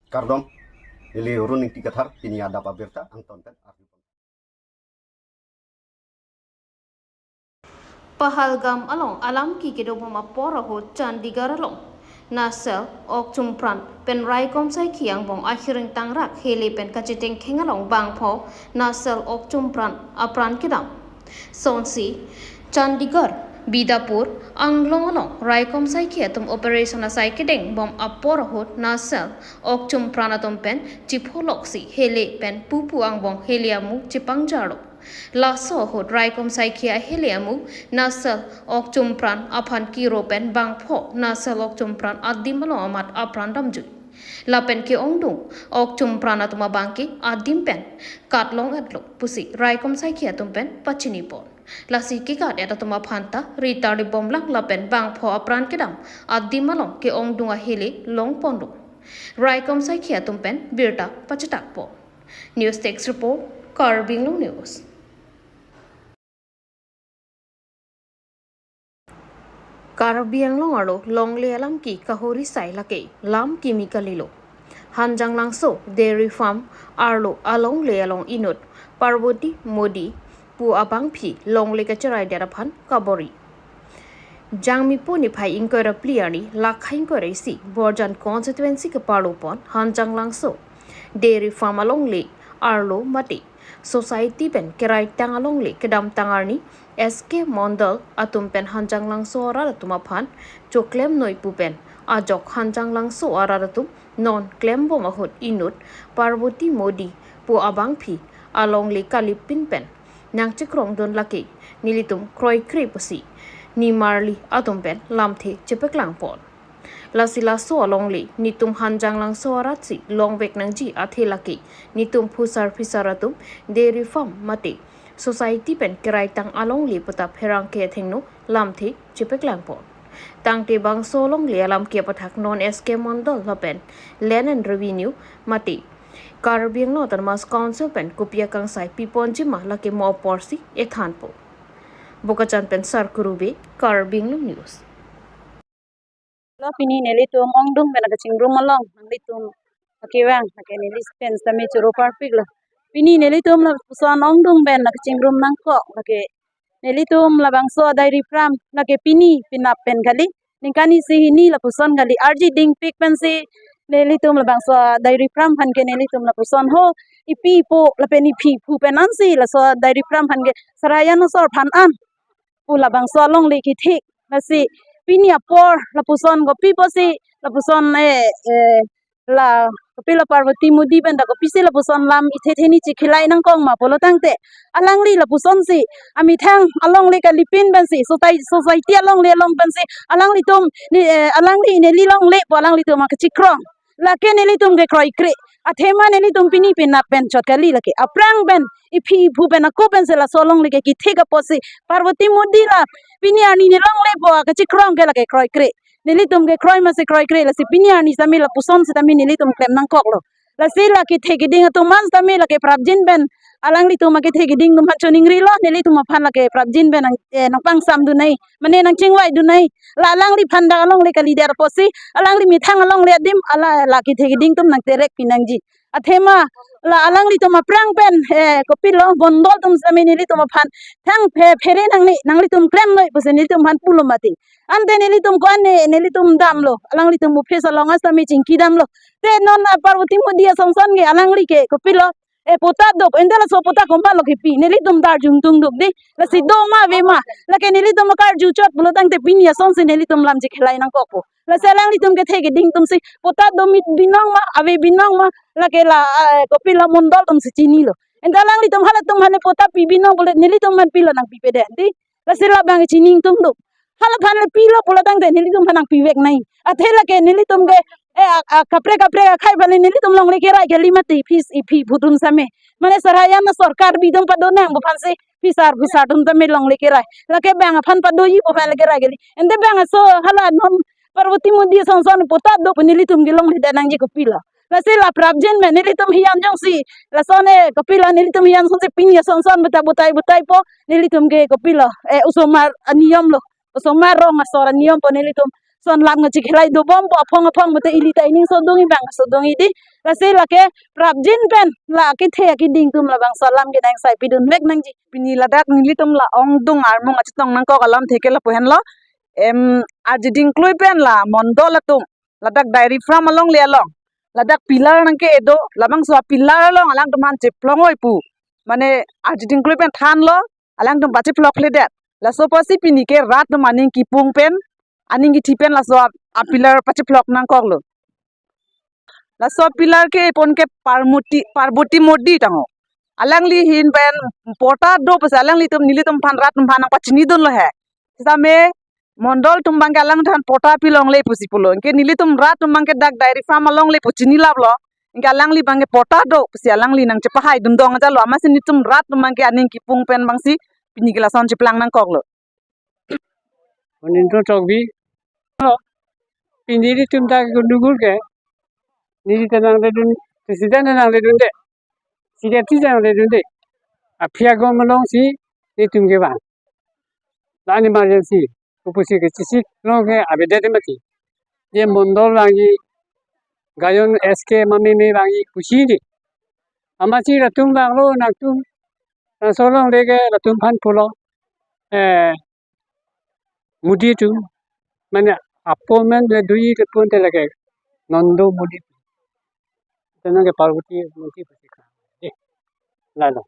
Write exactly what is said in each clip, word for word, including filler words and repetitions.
Kardom, neli Run Ingti Kathar, pini adap abirta angton pen arju. Pahalgam along alamki kedobom apor ahut Chandigarh along Naxal okchumpran pen raikom saikhi angbong ahiring tangrak hele pen kachetengkheng along bangpho Naxal okchumpran apran kedam. Sonsi Chandigarh, Bidapur, Anglong along raikom saikhi atum operation asai kedeng bom apor ahut Naxal okchumpran atum pen chipholoksi hele pen pupu angbong hele amu chepangjarlo. Laso ahut raikom saikhi ahele amu Naxal okchumpran aphan kiro pen bangpho Naxal okchumpran adim along amat apran damjui. Lapen ke-ongdung okchumpran atum abangke adim pen katlong-etlo pusi raikom saikhi atum pen pachinipon. Lasi kekat-et atum aphan ta ritarli bomlang lapen bangpho apran kedam adim along ke-ongdung ahele longponlo. Raikom saikhi atum pen birta pachetakpo. News Desk Report, Karbi Anglong News. Karbi Anglong arlo longle alamki kahori sai lake lam kimi kalilo. Hanjanglangso Dairy Farm arlo alongle along inut Parboti Modi pu abangpi longle kacherai det aphan kabor-i. Jangmipo niphai ingkoi ra phli arni lakha ingkoi ra isi Borjan constituency keparlopon Hanjanglangso Dairy Farm alongle arlo mate society pen keraitang alongle kedamtang arni S K Mondal atum pen Hanjanglangso arat atum aphan choklemnoi pu pen ajok Hanjanglangso arat atum non klembom ahut inut Parboti Modi pu abangpi alongle kalipin pen nangchekrongdun lake nelitum kroikre pusi nimarli atum pen lamthe chepaklangpon. Lasi laso alongle netum Hanjanglangso aratsi longvek nangji athe lake netum phusar phisar atum Dairy Farm mate society pen keraitang alongle puta pherangke athengno lamthe chepaklangpon. Tangte bangso alongle alamki apathak non S K Mondal lapen Land and Revenue mate Karbi Anglong Autonomous Council pen kopi akangsai piponjima lake mo aporsi ethanpo. Bokajan pen Sarkuru Bey, Karbi Anglong News. Lo pini nelitum ongdung pen kachingrum along nanglitum akevang lake neli pen sami choro parpiklo. Pini nelitum lapuson ongdung pen kachingrum nangkok lake nelitum labangso dairy farm lake pini penap pen kali, ningkan isi hini lapuson kali arji dingpik pensi nelitum labangso dairy farm aphan ke nelitum lapuson ho ipi ipo lapen iphi phu pen ansi laso dairy farm aphan ke Sarayan asor aphan an pu labangso alongle kethik. Lasi pini apor lapuson kopi pusi lapuson eh eh la kopi la Parboti Modi pen ta kopisi lapuson lam ithe theni chikhelai nangkok ma pulo tangte alangli lapusonsi amethang alongle kalipin pensi sotai- society alongle along pensi alanglitum ni eh, alangli neli longle pu alanglitum akachikrong. Lake nelitum ke kroikre. Athema nelitum pini penap pen chot kali lake. Aphrang pen iphi iphu pen ako pensi laso alongle ke kethik apotsi Parboti Modi la pini arni nelongle pu akachikrong ke lake kroikre. Nelitum ke kroi masi kroikre lasi pini arni sami lapuson sitame nelitum klem nangkoklo. Lasi la kethe keding atum an sitame lake prapjin pen alanglitum akethe keding atum aphan choningrilo, nelitum aphan lake prapjin pen nang eh, nangpangsamdun nai, mane nangchingvaidun nai. La alangliphan dak alongle kalidet apotsi alangli methang alongle adim ala la kethe keding atum nangterek pinangji. Athema la alanglitum aphrang pen eh, kopilo Mondal atum sitame nelitum aphan thang phe phere nangne nanglitum klemnoi pusi nelitum aphan pulo mati. Ante nelitum ko-an ne nelitum damlo, alanglitum office along sitame chingki damlo. Te non ah, Parboti Modi asonson ke alangli ke kopilo eh, patta do, ante laso patta komatlo kipi, nelitum ta arjudun duk dei. Lasi do ma ave ma, lake nelitum akarju chot pulo tangte pini asonsi nelitum lam chikhelai nangkokpo. Lasi alanglitum kethe keding atumsi patta do mit binong ma, ave binong ma, lake la eh, kopilo Mondal atumsi chinilo. Ante alanglitum halatum aphan patta pi binong pulote nelitum aphan pilo nangpipedet dei. Lasi labang chini ingtungduk. Hala aphan le pilo pulo tangte nelitum aphan nangpivek nai. Athe lake nelitum ke eh, a- a- kaprek kaprek akhai aphan le nelitum longle kerai kali mati, iphi iphi phu atum sitame. Mane Sarayan asor Karbi atum pado nangpo aphansi phisar phisar atum sitame longle kerai. Lake bang aphan padoji pu aphan le kerai kali. Ante bang aso hala non Parboti Modi asonson patta do pu nelitum ke longledet nangji kopilo. Lasi la prapjin pen nelitum hiyan jongsi lason eh kopilo nelitum hiyan asonsi pini asonson buta butai butaipo nelitum ke kopilo eh osomar aniyomlo. Osomar rong asor aniyompo nelitum lason alam kachekhelai dobompo aphong aphong mate ili ta ining sodung ibang sodung idi. Lasi lake prapjin pen la akethe akeding atum labangso alam ke nang sai pidun vek nangji. Pini ladak nelitum la ongdung armung achetong nangkok alamthe ke lapu henlo. Em, arjiding klui pen la mondol atum ladak dairy farm alongle along ladak pillar nang ke-e do, labangso a-pillar along alangtum aphan cheplong oi pu mane arjiding klui pen thanlo, alangtum pachephlokledet. Laso apotsi pini ke rat atum aning kipung pen, aning kithi pen laso a-, a-pillar pachephlok nangkoklo. Laso a-pillar ke-e pon ke Parmoti, Parboti Modi tangho. Alangli ahin pen patta do pusi alanglitum nelitum aphan rat atum aphan nangpachinidunlo he. Sitame mondol atum abangke alangtum aphan patta pilongle pusi pulo. Anke nelitum rat atum abangke dak dairy farm alongle pu chinilaplo. Anke alangli abangke patta do pusi alangli nangchepahaidun dong ajalo. Amatsi nelitum rat atum abangke aning kipung pen abangsi pini ke lason cheplang nangkoklo. Monindro Tokbi. Pini nelitum ta gundugul ke. Neli ta nangledun, president ta nangledunde. Secretary ta nangledunde. Aphi agom alongsi nelitum kevang. La-an emergency. Pupusi ke chesik long ke avedet mati. Je mondol vangji, gayon S K mameme vangji pusi di. Amatsi latum vanglo nangtum. Laso alongle ke latum aphan pulo. Eh, Modi atum, mane apo men le dui le pon te lake, non do Modi. Tenang ke Parboti Modi pasti ka. Eh, lalo.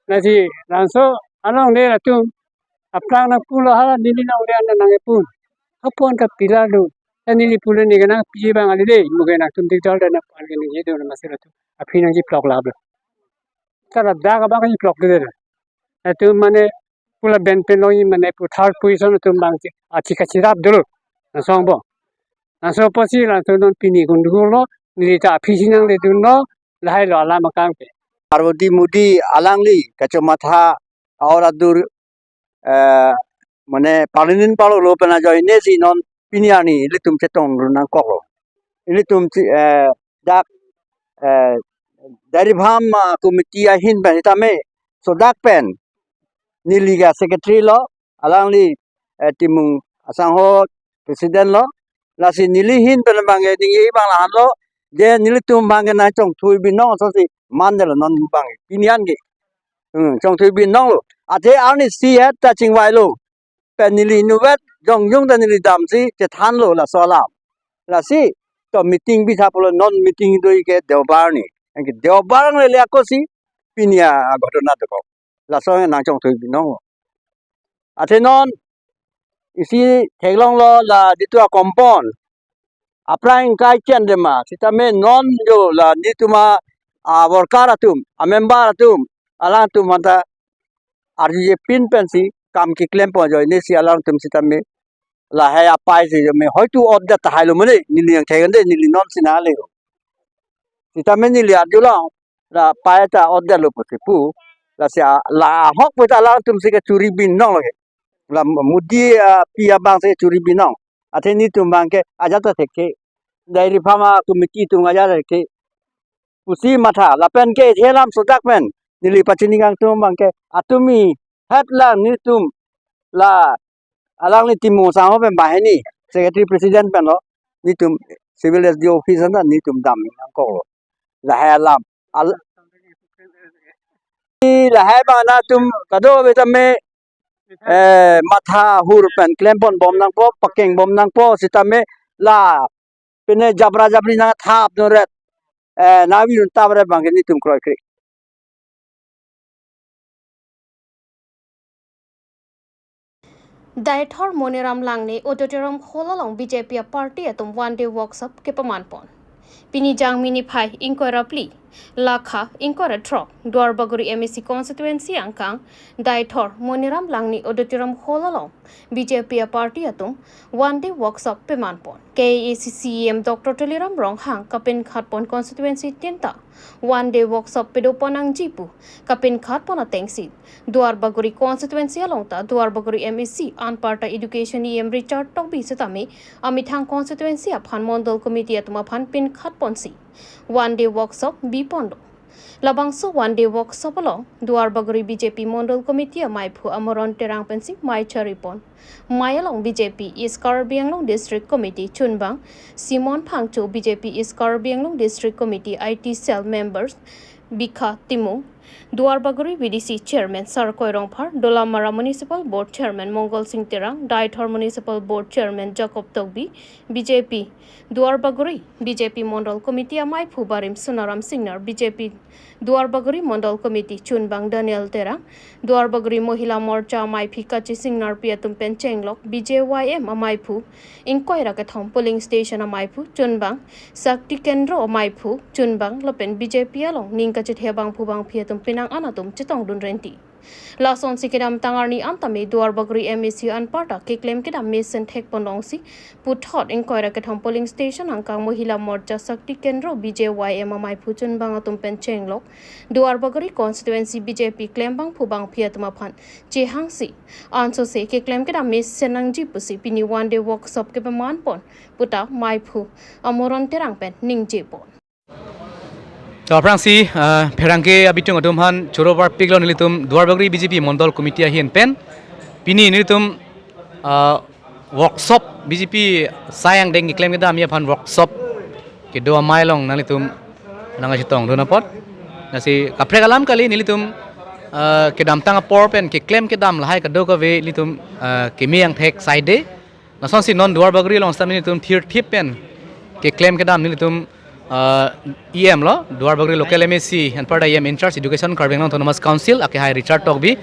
Lasi laso alongle latum, aphrang nangpulo hala neli alongle nang nangkepun. Apon ta pillar do. Ta neli pulo neke nangpi abang ale de, mo ke nangtum dik dal dan nangpan ke neke do amatsi latum. Aphi nangchephlok laplo. Ta ladak abang chephlokledet. Latum mane pu la ben pen longji mane pu third position atum abang si achi kachirap dolo. Laso angbong. Laso apotsi latum non pini gundugullo, neli ta aphi si nangledunlo, lahailo alam akam ke. Parboti Modi alangli kachomatha aur adur, eh, mane palinin palo lo pen ajoine si non pini arni ilitum chetongdun nangkoklo. Ilitum chi-, eh, dak, eh, dairy farm, ah, committee ahin pen sitame sodak pen neli ke secretary lo, alangli, eh, Timung asangho president lo, lasi neli ahin pen abangke ningje abang lahenlo, je nelitum abangke nangchongthui binong asosi mandelo non abangke pini an ke. Hmm, chongthui binonglo. Athe arnisi het ta chingvailo. Pen neli inutvet jongjong ta neli damsi chethanlo laso alam. Lasi to meeting bitha pulo, non meeting do-ik ke Deobar arni. Anke Deobar angle le akosi pini a, aghotona dokok. Laso nangchongthui binong. Athe non isi theklonglo la jitu akompon. Aphrang ingkai chen dema, sitame non jo la nelitum a, a worker atum, a member atum, alangtum aphan ta arjuje pin pensi kam keklempon ajoine si alangtum sitame lahai apai si jo me hoitu otdet tahai lo mane, neli nangthek-ande, neli non si nangle. Sitame neli arjulo, la pai ta otdetlo pusi pu, lasi a, la ahok pu ta alangtum si kechuri binong lake. La Modi, ah, pi abang si kechuri binong. Athe nelitum abangke ajat ta thekthe. Dairy farm a committee atum ajat ta thekthe. Pusi matha, lapen ke thelam sodak pen neli pachini kangtung abangke, atumi hetlang nelitum la alangli Timung asangho pen banghini, secretary president pen lo, nelitum civil S D O office anta nelitum dam nangkoklo. Lahai alam. Al-, lahai abang nangtum kadokave tame, eh, matha hur pen klempon bom nangpo, pakeng bom nangpo, sitame la pine jabra jabri nangthap nonret, eh, nangvirun tapret abangke nelitum kroikre. Deithor Moniram Langne Auditorium Hall along B J P a party atum one day workshop kepamanpon. Pini Jangmi niphai ingkoi ra phli, lakha ingkoi ra throk, Duarbagori M A C constituency angkang, Deithor Moniram Langne Auditorium Hall along B J P a party atum one day workshop pemanpon. K A A C C E M Doctor Tuliram Ronghang kapinkhatpon constituency tin ta one day workshop pedopon nangji pu kapinkhatpon atengsi Duarbagori constituency along ta Duarbagori M A C anparta education E M Richard Tokbi sitame amethang constituency aphan mondol committee atum aphan pinkhatponsi one day workshop biponlo. Labangso one day workshop along Duarbagori B J P Mondol Committee amaiphu Amoron Terang pensi mei charipon. Mei along B J P East Karbi Anglong District Committee chunbang Simon Phangcho, B J P East Karbi Anglong District Committee I T Cell members Bikha Timung, Duarbagori V D C Chairman Sarkoi Rongphar, Dolamara Municipal Board Chairman Mongol Sing Terang, Deithor Municipal Board Chairman Jacob Tokbi, B J P Duarbagori B J P Mondol Committee amaiphu Barim Sunaram Singnar, B J P Duarbagori Mondol Committee chunbang Daniel Terang, Duarbagori Mohila Morcha amaiphi Kachi Singnar pi atum pen chenglok B J Y M amaiphu ingkoi ra kethom polling station amaiphu chunbang, Shakti Kendro amaiphu chunbang lapen B J P along ning kachethe abangphu bangphi atum penang an atum chetongdun renti. Lasonsi kedamtang arni an tame Duarbagori M A C anparta keklem kedam mesen thekpon longsi puthot ingkoi ra kethom polling station angkang Mohila Morcha, Shakti Kendro, B J Y M amaiphu chunbang atum pen chenglok Duarbagori constituency B J P klem bangphu bangphi atum aphan chehangsi ansose keklem kedam mesen nangji pusi pini one day workshop kepamanpon puta maiphu Amoron Terang pen ningjepon. To aphrangsi, ah, pherangke abitung atum aphan choro parpiklo nelitum Duarbagori B J P Mondol Committee ahin pen. Pini nelitum, ah, workshop B J P sai angdeng keklem kedam aphan workshop kedo amei along nanglitum nangchetongdun apot. Lasi kaprek alam kali nelitum, ah, kedamtang apor pen keklem kedam lahai kadokave nelitum, ah, keme angthek saide. Lasonsi non Duarbagori along sitame nelitum thirthip pen keklem kedam nelitum, ah, E M lo, Duarbagori local M A C anparta E M in charge Education Karbi Anglong Autonomous Council akehai Richard Tokbi,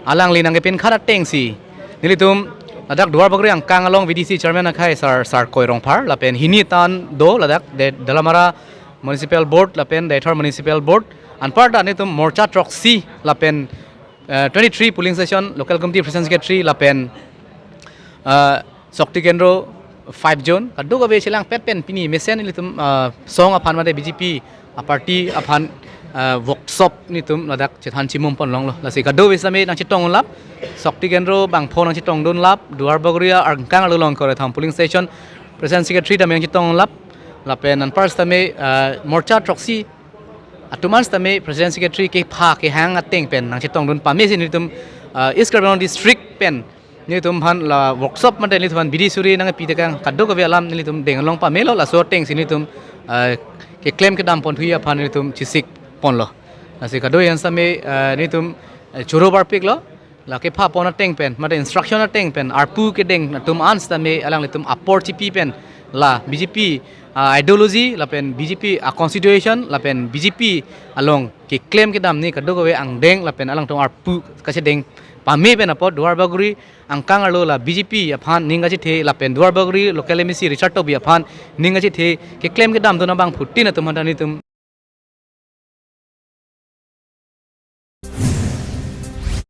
alangli nangkepinkhat atengsi nelitum ladak Duarbagori angkang along V D C chairman akhai Sar, Sarkoi Rongphar lapen hini tan do ladak De, Dolamara Municipal Board lapen Deithor Municipal Board anparta nelitum Morcha throksi lapen, eh, twenty-three polling station, local committee president secretary lapen, eh, Shakti Kendro five zone kadokave chelangpet pen pini mesen nelitum, eh, song aphan mate B J P aparty aphan, eh, workshop nelitum ladak chethan chimum pon longlo. Lasi kadokave sitame nangchetongdun lap, Shakti Kendro bangpho nangchetongdun lap, Duarbagori angkang arlo along ingkoi ra kethom polling station president secretary tame nangchetongdun lap, lapen anpar sitame, eh, Morcha throksi atum an sitame president secretary kepha kehang ateng pen nangchetongdun pamesi nelitum, ah, East Karbi Anglong District pen nelitum aphan la workshop mate nelitum aphan bidi suri nangpi tekang kadokave alam nelitum deng along pamelo, laso atengsi nelitum, ah, keklem kedam ponthui aphan nelitum chesik ponlo. Lasi kadokave an sitame, ah, nelitum, eh, choro parpiklo. La kepha pon ateng pen, mate instruction ateng pen, arpu kedeng atum an sitame alanglitum apor chipi pen, la B J P, ah, ideology, lapen B J P, ah, constitution, lapen B J P along keklem kedam ni kadokave angdeng, lapen alangtum arpu kachedeng pame pen apot Duarbagori angkang arlo la B J P aphan ning kachethe, lapen Duarbagori local M A C Richard Tokbi aphan ning kachethe, keklem kedamdun abangphutin atum aphan nelitum